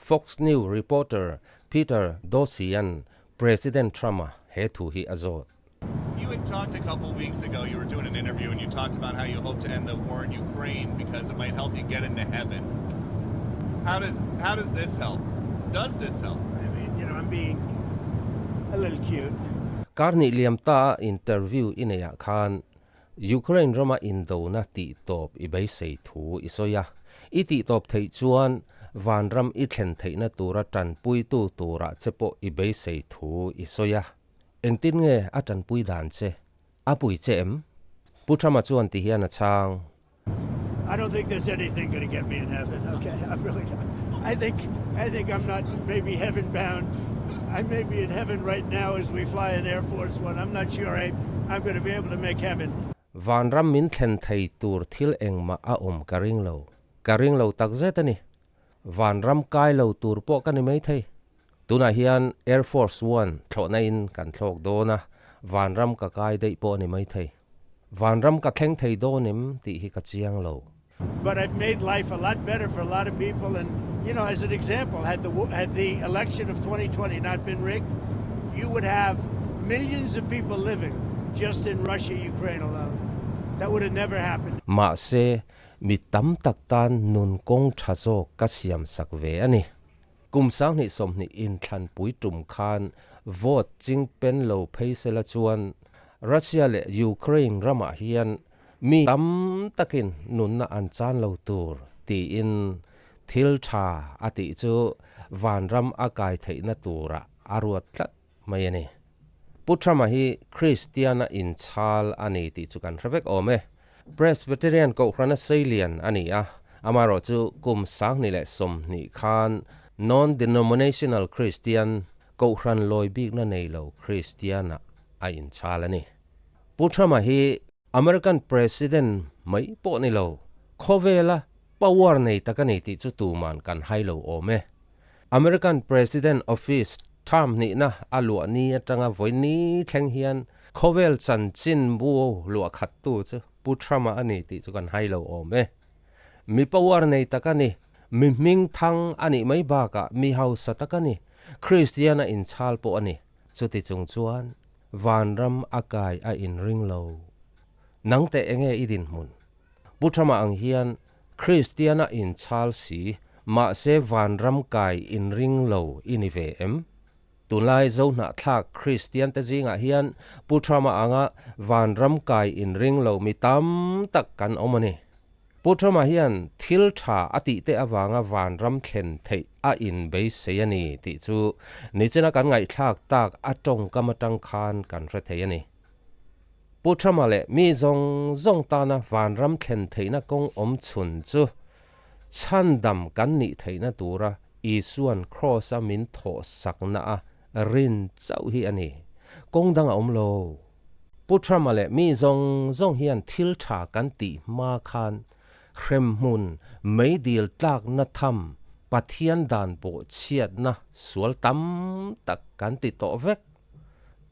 Fox News reporter Peter Doocy-a'n President Trump-a he thu hi a zawt. You had talked a couple weeks ago, you were doing an interview and you talked about how you hope to end the war in Ukraine because it might help you get into heaven. How does how does this help? Does this help? I mean, you know, I'm being a little cute. Karni liam ta interview i neihah khan Ukraine rama indona tih tawp i beisei thu i sawi a, i tih tawp theih chuan vanram i thlen theihna tura tanpuitu turah che pawh i beisei thu i sawi a. Engtin nge a tanpui dan che? A pui che em? Pu Trump-a chuan ti hian a chhang. I don't think there's anything gonna get me in heaven, ok, I really don't. I think, I think I'm not maybe heaven bound. I may be in heaven right now as we fly in Air Force One. I'm not sure I, I'm gonna be able to make heaven. Vanram min thlen thei tur thil engmah a awm ka ring lo. Ka ring lo takzet a ni. Vanram kai lo tur pawh ka ni maithei. Tunah hian Air Force One thlawhna in kan thlawk dawn a, vanram ka kai daih pawh a ni maithei. Vanram ka thleng thei dawn em tih hi ka chiang lo. But I've made life a lot better for a lot of people and you know as an example had the had the election of 2020 not been rigged you would have millions of people living just in Russia Ukraine alone that would have never happened. Mahse, mi tam tak tan nun kawng tha zawk ka siam sak ve a ni. Kum 2020 inthlanpui tum khan vote ching pen lo phei sela chuan Russia leh Ukraine ramah hian mi tam takin nunna an chan lo tur tiin thil tha a tih chu vanram a kai theihna turah a ruat tlat mai a ni. Pu Trump-a hi Kristiana inchhal a ni tih chu kan hre vek awm e. Presbyterian Kohhrana Seilian a ni a, amaherawhchu kum 2020 khan Non-denominational Kristian, Kohhran lawi bikna nei lo Kristianah a inchhal a ni. Pu Trump-a hi American President mai pawh ni lo, khawvela power nei tak a ni tih chu tuman kan hai lo awm e. American President office term hnihna a luah ni atanga vawi ni thleng hian khawvel chanchin bu luah khattu chu Pu Trump-a a ni tih chu kan hai lo awm e. Mi power nei tak a ni, mi hming thang a nih mai bakah mi hausa tak a ni, Kristian a inchhal pawh a ni. Chuti chung chuan vanram a kai a inring lo. Nang teh enge i dinhmun? Pu Trump-a ang hian Kristian a inchhal si, mahse vanram kai inring lo i ni ve em? Tunlai Zohnahthlak Kristian te zingah hian Pu Trump-a anga vanram kai inring lo mi tam tak kan awm a ni. Pu Trump-a hian thil tha a tih te avanga vanram thlen theih a inbeisei a ni tih chu nichina kan ngaihthlak tak a tawngkam atang khan kan hre thei a ni. Pu Trump-a leh mi zawng zawng tana vanram thlen theihna kawng awm chhun chu chhandam kan nih theihna tura Isua'n Kraws-a min thawh sakna a rin chauh hi a ni. Kawng dang a awm lo. Pu Trump-a leh mi zawng zawng hian thil tha kan tih hma khan hremhmun meidil tlakna tham Pathian dan pawh chhiatna sual tam tak kan ti tawh vek.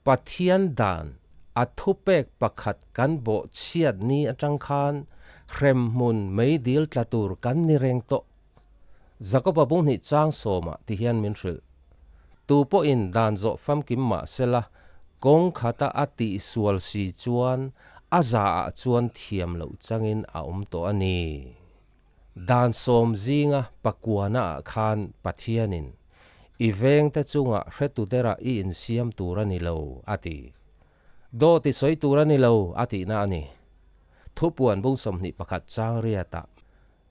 Pathian dan a thupek pakhat kan bawh chhiat ni atang khan hremhmun meidil tla tur kan ni reng tawh. Jakoba bunghnih chang sawmah ti hian min hrilh. Tu pawhin dan zawh famkim mah sela, kawng khata a tihsual si chuan a zaah chuan thiam loh changin a awm tawh a ni. Dan sawm zinga pakuana ah khan Pathianin, I vengte chungah hretu derah i insiam tur a ni lo, a ti. Dawt i sawi tur a ni lo, a tihna a ni. Thupuan bung 21 chang riatah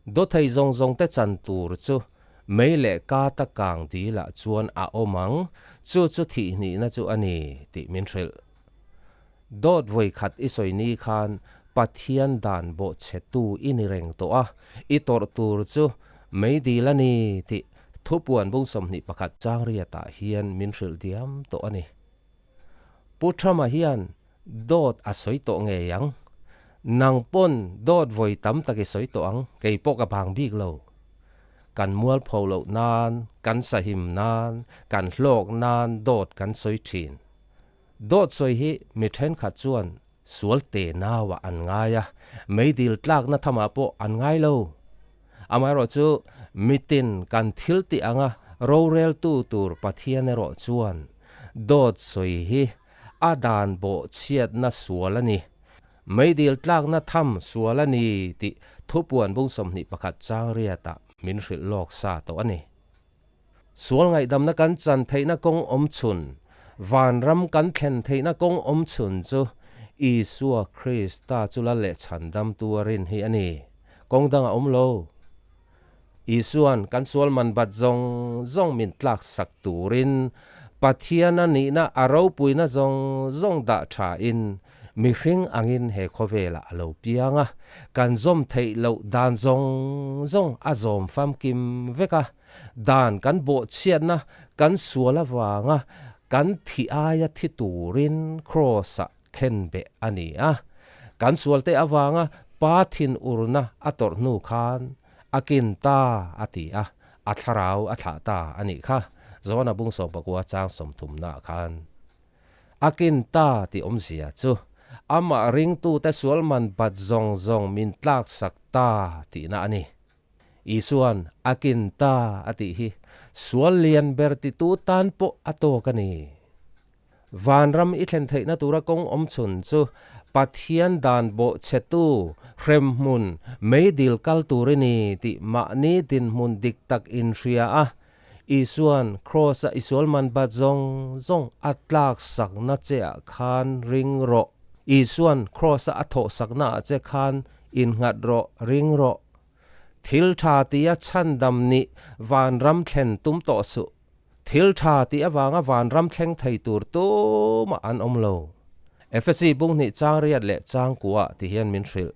Dawthei zawng zawng te chan tur chu mei leh ka ta kang dil ah chuan a awm ang, chu chu thih hnihna chu a ni tih min hrilh. Dawt vawi khat i sawi ni khan Pathian dan bawh chhe tu i ni reng tawh a, i tawrh tur chu mei dil a ni tih thupuan bung 21 chang riat ah hian min hrilh diam tawh a ni. Pu Trump-a hian dawt a sawi tawh ngei ang. Nang pawn dawt vawi tam tak i sawi tawh ang, kei pawh ka bang bik lo. Kan mualpho loh nan, kan sahim nan, kan hlawk nan dawt kan sawi thin. Dawt sawi hi mi thenkhat chuan sual te nauah an ngai a, meidil tlakna thamah pawh an ngai lo. Amaherawhchu mitin kan thil tih anga Roreltu tur Pathian erawh chuan dawt sawi hi a dan bawhchhiatna sual a ni. Meidil tlakna tham sual a ni tih thupuan bung 21 chang riatah min hrilh lawk sa tawh a ni. Sual ngaihdamna kan chan theihna kawng awm chhun, vanram kan thlen theihna kawng awm chhun chu Isua Krista chu la leh chhandamtu a rin hi a ni. Kawng dang a awm lo. Isuan kan sual man bat zawng zawng min tlak sak turin Pathian a nihna a ropuina zawng zawng dah tha in mihring angin he khawvelah a lo piang a, kan zawm theih loh dan zawng zawng a zawm famkim vek a, dan kan bawhchhiatna kan sual avanga kan thi aia thi turin Kraws-ah khenbeh a ni a. Kan sualte avanga pa thin urna a tawrh hnu khan a kin ta a ti a, a thlarau a thlah ta a nih kha. Johana bung 19 chang 30 ah khan a kin ta tih awmzia chu amah ringtute sual man bat zawng zawng min tlaksak ta tihna a ni. Isuan a kin ta a tih hi sual lian ber titu tan pawh a tawk a ni. Vanram i thlen theihna tura kawng awm chhun chu Pathian dan bawhchhetu, hremhmun, meidil kal tur i ni tih mahni dinhmun dik tak inhria a, Isuan Kraws-a i sual man bat zawng zawng a tlak sakna che ah khan ring rawh. Isuan Kraws-a a thawh sakna ah che khan innghat rawh, ring rawh. Thil tha tia chhandam nih vanram thlen tum tawh suh. Thil tha tih avanga vanram thleng thei tur tumah an awm lo. Efesi bung hnih chang riat leh chang kuah ti hian min hrilh.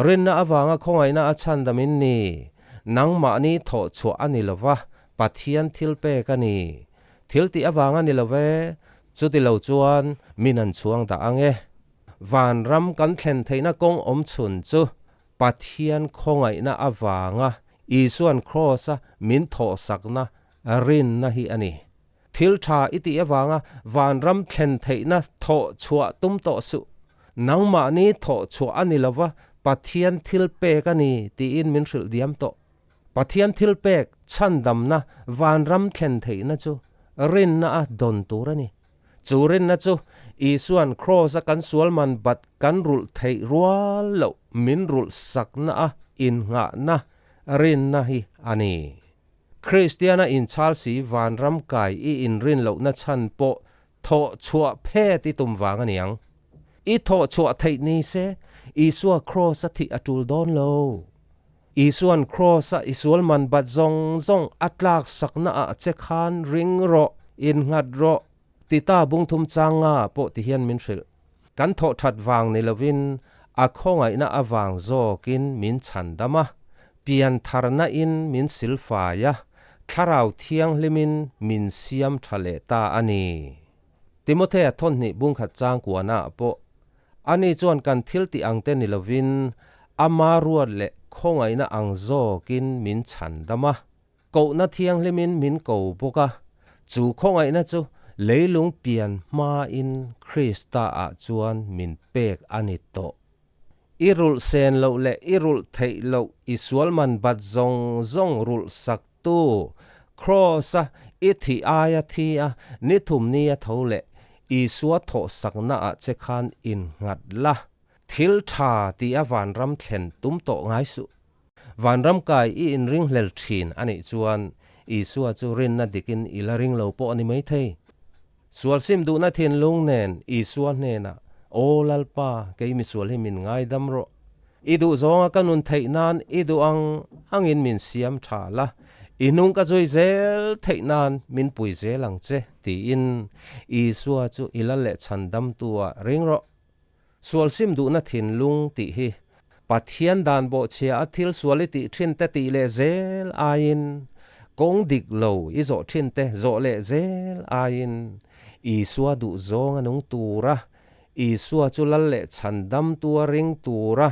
Rinna avanga khawngaihna a chhandam in ni, nangmahni thawh chhuah a ni lova, Pathian thil pek a ni. Thil tih avanga ni lo ve, chuti lo chuan min an chhuang dah ang e. Vanram kan thlen theihna kawng awm chhun chu Pathian khawngaihna avanga Isuan Kraws-a min thawhsakna rinna hi a ni. Thil tha i tih avanga vanram thlen theihna thawh chhuah tum tawh suh. Nangmahni thawh chhuah a ni lova, Pathian thil pek a ni tiin min hrilh diam tawh. Pathian thil pek chhandamna vanram thlen theihna chu rinna a dawn tur a ni. Chu rinna chu Isuan Kraws-a kan sual man bat kan rulh theih rual loh min rulh sakna a innghahna rinna hi a ni. Kristiana inchhal si vanram kai i inrin lohna chhan pawh thawh chhuah phet i tum vang a niang. I thawh chhuah theih ni se Isua Kraws-a thih a tul dawn lo. Isuan Kraws-a i sual man bat zawng zawng a tlak sakna ah che khan ring rawh, innghat rawh, ti ta bungthum chang nga pawh ti hian min hrilh. Kan thawh that vang ni lovin a khawngaihna avang zawkin min chhan dam a, pian tharna in min silfai a, thlarau thianghlimin min siam tha leh ta a ni. Timothea thawnhnih bungkhat chang kuana ah pawh ani chuan kan thil tih ang te ni lovin ama ruat leh khawngaihna ang zawkin min chhan dam a, kohna thianghlimin min ko bawk a, chu khawngaihna chu leilung pian hmain Krista ah chuan min pek a ni tawh. I rulh sen loh leh i rulh theih loh i sual man bat zawng zawng rulh sak tu Kraws-a i thih aia thi a ni thum ni a tho leh Isua thawh sakna ah che khan innghat la, thil tha ti a vanram thlen tum tawh ngai suh. Vanram kai i inringhlel thin a nih chuan Isua chu rinna dikin i la ring lo pawh a ni maithei. Sual sim duhna thinlung nen Isua hnenah, Aw Lalpa, kei misual hi min ngaidam rawh. I duh zawnga ka nun theih nan i duh ang angin min siam tha la, i hnung ka zui zel theih nan min pui zel ang che, tiin Isua chu i lal leh chhandamtu ah ring rawh. Sual sim duhna thinlung tih hi Pathian dan bawhchhia a thil sual i tih thin te tih leh zel aiin, kawng dik lo i zawh thin te zawh leh zel aiin, Isua duh zawng a nung tura, Isua chu lal leh chhandamtu a ring tura,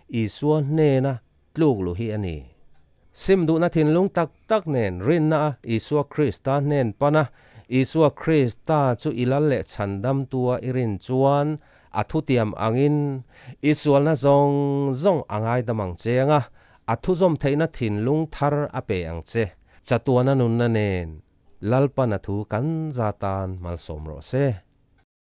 Isua hnena tluk lu hi a ni. Sim duhna thinlung tak tak nen rinna a Isua Krista hnen pan a, Isua Krista chu i lal leh chhandamtua i rin chuan a thutiam angin i sualna zawng zawng a ngaidam ang che anga, a thuzawm theihna thinlung thar a pe ang che. Chatuana nunna nen Lalpan a thu kan za tan malsawm rawh se.